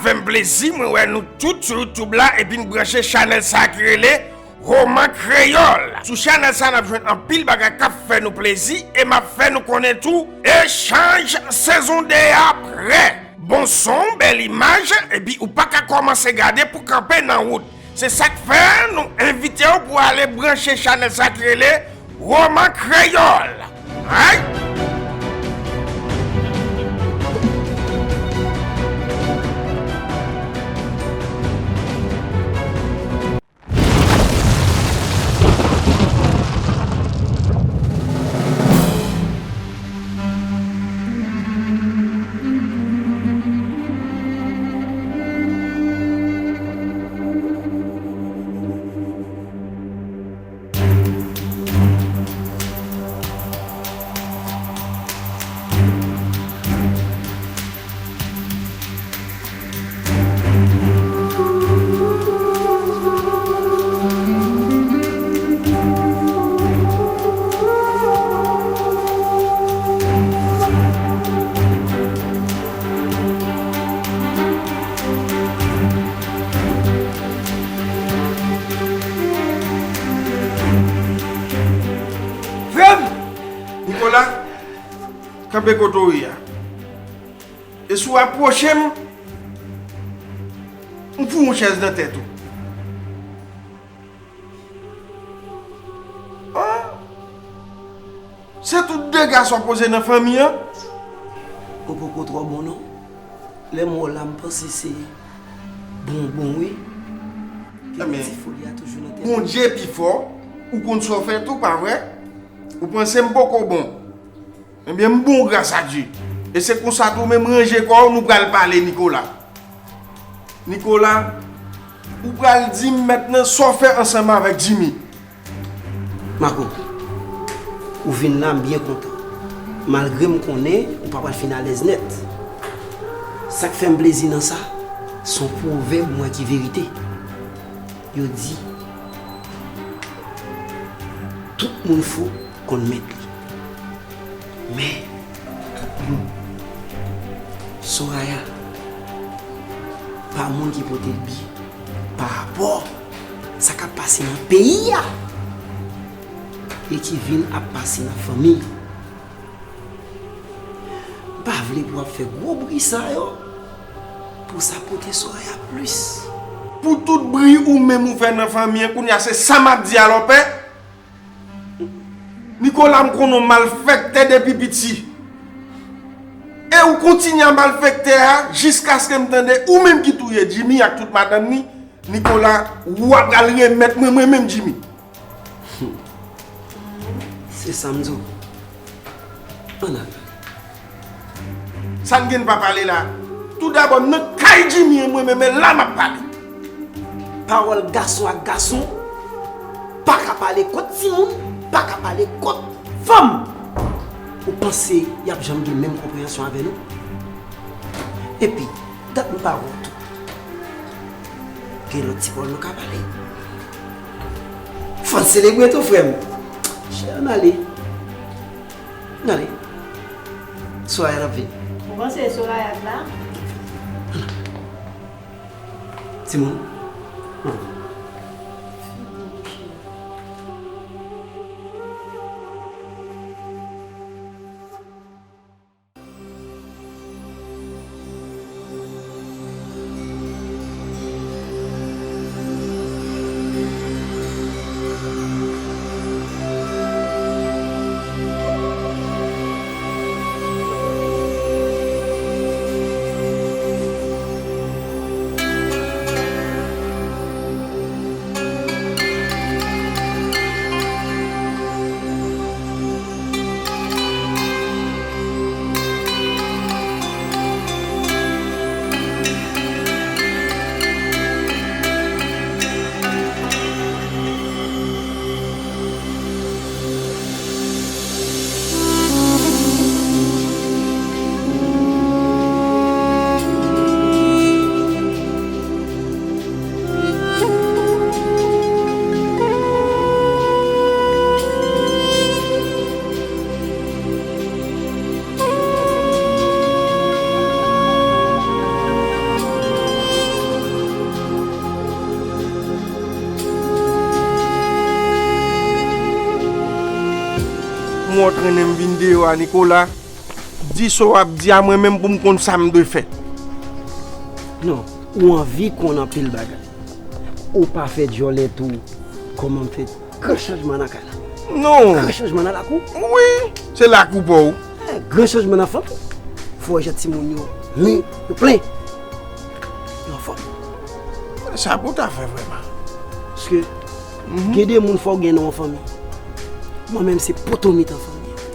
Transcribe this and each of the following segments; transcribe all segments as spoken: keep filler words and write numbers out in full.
Fè m plezi, mwen wè nou tout sou YouTube la epi n branche chanèl sa ki rele Roman Kreyòl. Sou chanèl sa n ap jwenn anpil bagay k ap fè nou plezi e m ap fè nou konnen tou echanj sezon de a prè. Bon son, bèl imaj, epi ou pa ka kòmanse gade pou kanpe nan wout. Se sa k fè nou envite w pou ale branche chanèl sa ki rele Roman Kreyòl. Ay! Frè m! Nikola, kanpe kote w ye a. E si w apwoche m, m foure yon chèz nan tèt ou. Ah! Se tout dega sa w poze nan fanmi an? Ou poko twò bon non. Lè m wè w la, m panse se bonbon wi. Ebyen, ti foli a toujou nan tèt ou. Bondye pi fò, ou konn sa w fè tou, pa vre? Ou panse m poko bon? Ebyen, m bon gras a Dye. E se konsa tou, menm ranje kò w, nou pral pale, Nikola. Nikola, ou pral di m mentnan sa w fè ansanm avèk Jimmy. Marco, ou vin la, m byen kontan. Malgre m konnen ou pa pral fin alèz nèt. Sa k fè m plezi nan sa, se yon pwovèb mwen ki verite. Yo di, tout moun fou konn mèt li. Men, Soraya pa moun ki pote l byen pa rapò sa k ap pase nan peyi a e ki vin ap pase nan fanmi. M pa vle pou w ap fè gwo bri sa yo pou sa pote Soraya plis. Pou tout bri ou menm ou fè nan fanmi an, kounye a se sa m ap di a lòpè. Nikola, m konnen w malfektè depi piti. E ou kontinye a malfektè a jiskaske m tande ou menm ki touye Jimmy ak tout madanm ni. Nikola, w ap pral remèt mwen mwen menm Jimmy. Se sa m di w. Ann ale. Sa n gen pa pale la? Toudabò, nan kay Jimmy an mwen menm, men la m ap pale. Pawòl gason ak gason pa ka pale kont timoun, pa ka pale kont fanm. Ou panse y ap janm gen menm konpreyansyon avè nou? Epi, dat m pa wè w tou. Gen lòt ti pawòl nou ka pale. Fò n selebre tou, frè m. Chè, ann ale. Ann ale. Soraya ap vini. Ou panse Soraya la? Timoun. Ou trennen m vin deyò a, Nicolas. Di sa w ap di a, mwen menm pou m konn sa m dwe fè. Non, ou anvi konn anpil bagay. Ou pa fè djòlè tou. Kòman m fè gran chanjman nan kay la? Non. Gran chanjman nan lakou? Wi, se lakou pa w. Eh, gran chanjman nan fanmi. Fò w jwenn timoun yo, men yo plen. Yo anfòm. Sa pou w ta fè vrèman. Paske gen de moun fò w gen nan yon fanmi. Mwen menm se poto mitan fanmi an.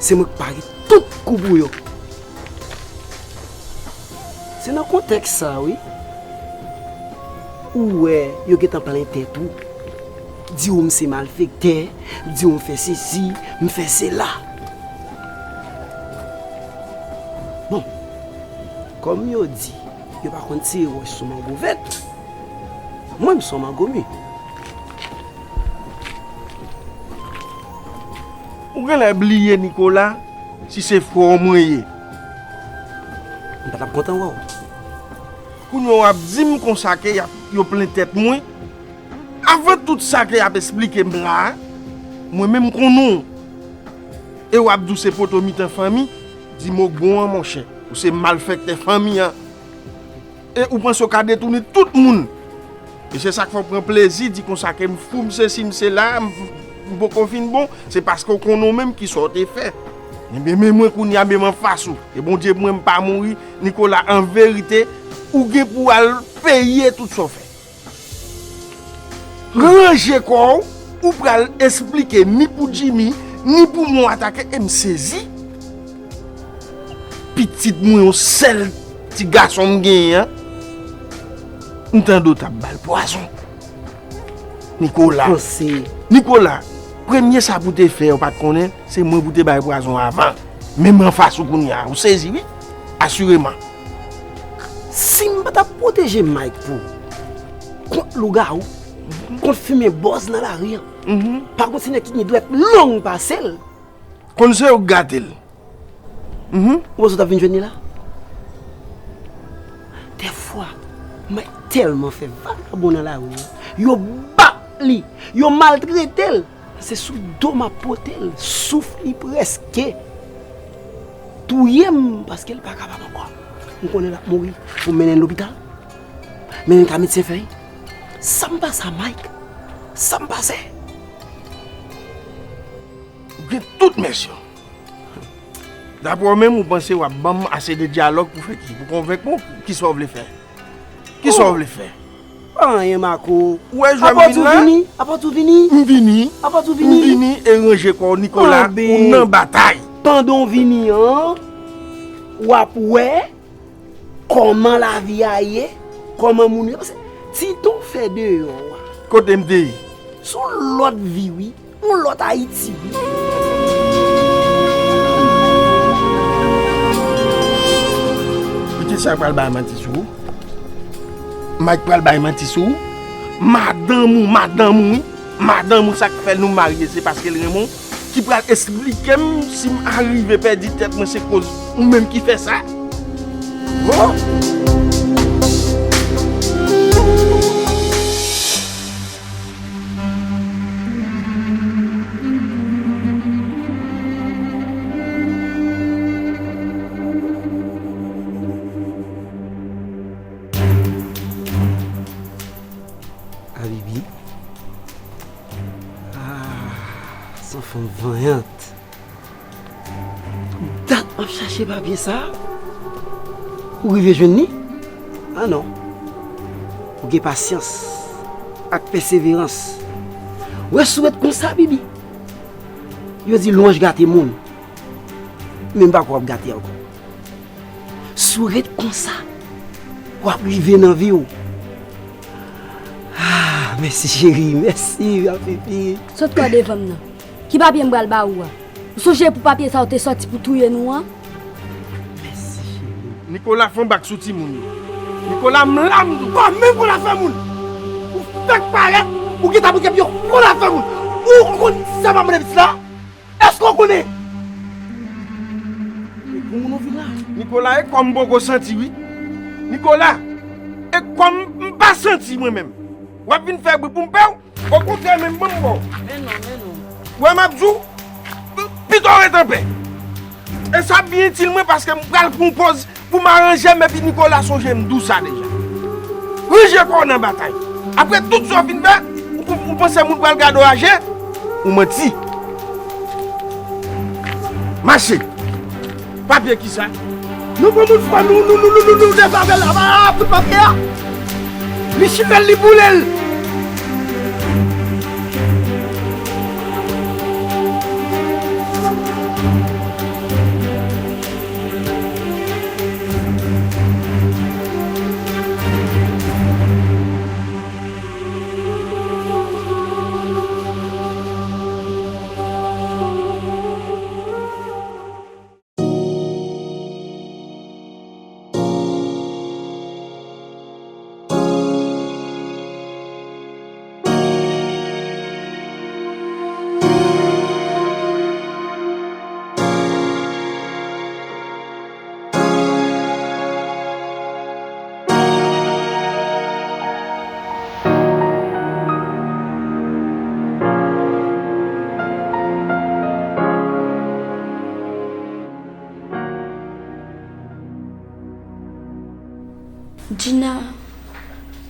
Se mwen k pare tout kou pou yo. Se nan kontèks sa wi. Ou wè yo gentan plen tèt ou. Di w m se malfektè, di w m fè sesi, m fè sela. Bon, kòm yo di, yo pa konn tire wòch sou mango vèt. Mwen m se yon mango mi. Ou genlè bliye, Nicolas, si se frè w mwen ye. M pa t ap kontan wè w. Kounye a w ap di m konsa ke y ap, yo plen tèt mwen. Avan tout sa ke y ap esplike m la a, mwen menm m konnen w. E w ap di w se poto mitan fanmi, di mo bon an, monchè. Ou se malfektè fanmi an. E ou panse w ka detounen tout moun. E se sa k fè w pran plezi di konsa ke m fou, m sesi, m sela, m, m poko fin bon, se paske w konnen w menm kisa w te fè. Ebyen, men mwen kounye a, men m anfas ou. E Bondye pou mwen, m pa mouri, Nicolas, an verite, ou gen pou w al peye tout sa w fè. Ranje kò w, ou pral esplike ni pou Jimmy, ni pou mwen atake, e m sezi. Pitit mwen, yon sèl ti gason m genyen an, m tande w t ap ba l pwazon. Nicolas. Panse. Nicolas, premye sa pou te fè, ou pa t konnen, se mwen pou te bay pwazon avan. Men m anfas ou kounye a, ou sezi wi. Asireman. Si m pa t ap pwoteje Mike pou ou, kont lougawou, kont fimen bòz nan lari an, pa gon ti nèg ki gen dwèt long pase l. Konn se yo k gate l. Mhm. Ou panse w t ap vin jwenn li la? Dèfwa, Mike tèlman fè vagabon nan lari an, yo bat li, yo maltrete l. Se sou do m ap pote l, souf li prèske touye m paske l pa kapab ankò. M konnen l ap mouri, pou m mennen l lopital, mennen l ka medsen fèy. Sa m pase a Mike? Sa m pase? Ou gen tout mèsi w. Daprè w menm, ou panse w ap ban m ase de dyalòg pou fè ki? Pou konvenk mwen? Kisa w vle fè? Kisa w vle fè? Pa anyen, Marco. Ou wè jan m vin la? Apòt ou vini, apòt ou vini. M vini. Apòt ou vini. M vini e ranje kò w, Nicolas, ou nan batay. Pandan w vini an, w ap wè kòman lavi a ye, kòman moun yo. Paske ti tan w fè deyò a. Kote m te ye? Se yon lòt vi, wi. Yon lòt Ayiti, wi. Pitit sa pral bay manti sou ou. Mike pral bay manti sou ou. Madanm ou, madanm ou, wi. Madanm ou, sa k fè nou marye, se paske l renmen w. Ki pral esplike m si m arive pèdi tèt mwen, se koz ou menm ki fè sa. Oh! Abibi. Ah, se yon fanm vanyant. Dat m ap chache papye sa a. Ou rive jwenn li? Ah non. Ou gen pasyans ak pèseverans. Wè, si w ret konsa, Bibi. Yo di lwanj gate moun. Men m pa kwè w ap gate ankò. Si w ret konsa, w ap rive nan vi w. Ah, mèsi cheri, mèsi, ma pipi. Sot kò devan m nan. Ki papye m pral ba ou a? Ou sonje pou papye sa ou te sòti pou touye nou an? Mèsi cheri. Nicolas, fè yon bak sou timoun yo. Nicolas, m la m di w. Pa menm konn afè moun. Ou fèk parèt, ou gentan pou gen pye konn afè moun. Ou konn sa m ap mande pitit la? Èske w konnen? E pou moun ou vin la? Nicolas, e kò m poko santi wi. Nicolas, e kò m m pa santi mwen menm. W ap vin fè bri pou m pè w? Okontrè menm, ban m ba w. Men non, men non. Wè m ap di w, Kite w ret anpè. E sa ap byen itil mwen paske m pral pran yon pòz pou m aranje m epi Nicolas sonje m di w sa deja. Ranje kò w nan batay. Apre tout sa w fin fè, ou, ou panse moun pral gade w aje? Ou manti. Mache. Papye kisa? Nou pran moun fwa, nou, nou, nou, nou, nou, nou, dezavè l. Aba, fout papye a. Li chifè l, li boule l. Gina,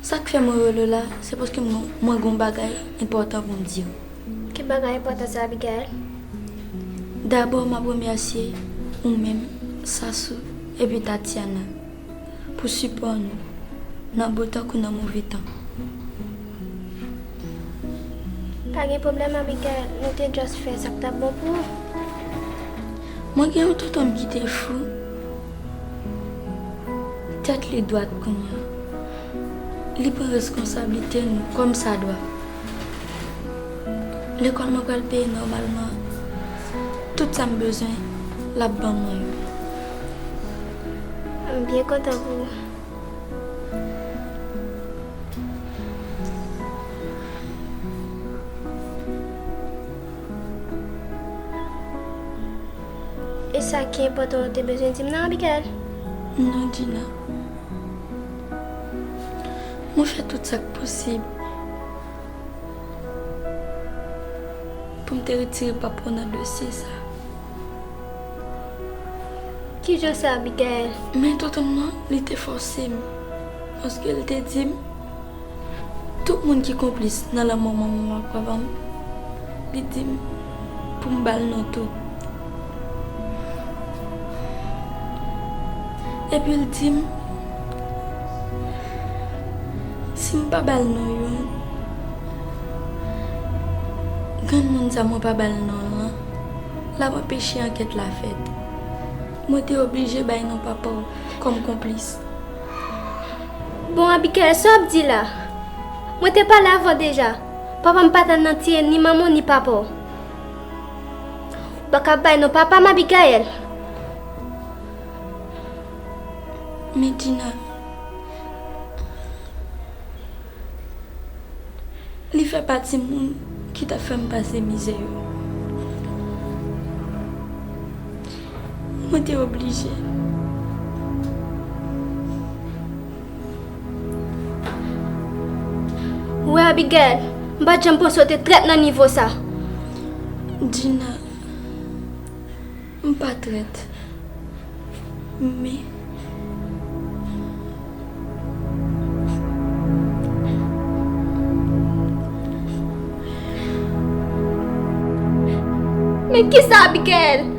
sa k fè mwen rele w la, se paske mwen, mwen gen yon bagay enpòtan pou m di w. Ki bagay enpòtan sa, Abigail? Dabò, m ap remèsye ou menm, Sasou, epi Tatiana, pou sipò nou, nan bon tan kou nan move tan. Pa gen pwoblèm, Abigail. Nou te just fè sa k t ap bon pou ou. Mwen gen yon tonton m ki te fou. Tèt li dwat kounye a. Li pran reskonsablite nou kòm sa dwa. Lekòl mwen pral peye nòmalman. Tout sa m bezwen, l ap ban mwen yo. M byen kontan pou ou. E sa ki enpòtan ou te bezwen di m nan, Abigail? Non, Gina. Mwen fè tout sa k posib pou m te retire papa w nan dosye sa. Kijan sa, Abigail? Men tonton m nan, li te fòse m. Paske l te di m, tout moun ki konplis nan lanmò manman m ak papa m, li di m pou m ba l non tou. Epi l di m, si m pa ba l non yo, granmoun sa mwen pa ba l non l lan, l ap anpeche ankèt la fèt. Mwen te oblije bay non papa w kòm konplis. Bon, Abigail, sa w ap di la? Mwen te pale avè w deja. Papa m pa t nan tiye ni manman w ni papa w. Ou pa ka bay non papa m, Abigail. Men Gina, li fè pati moun ki t ap fè m pase mizè yo. Mwen te oblije. Ou wè, Abigail, m pa t janm panse w te trèt nan nivo sa. Gina, m pa trèt. Men, men kisa, Abigail? M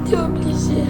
te oblije.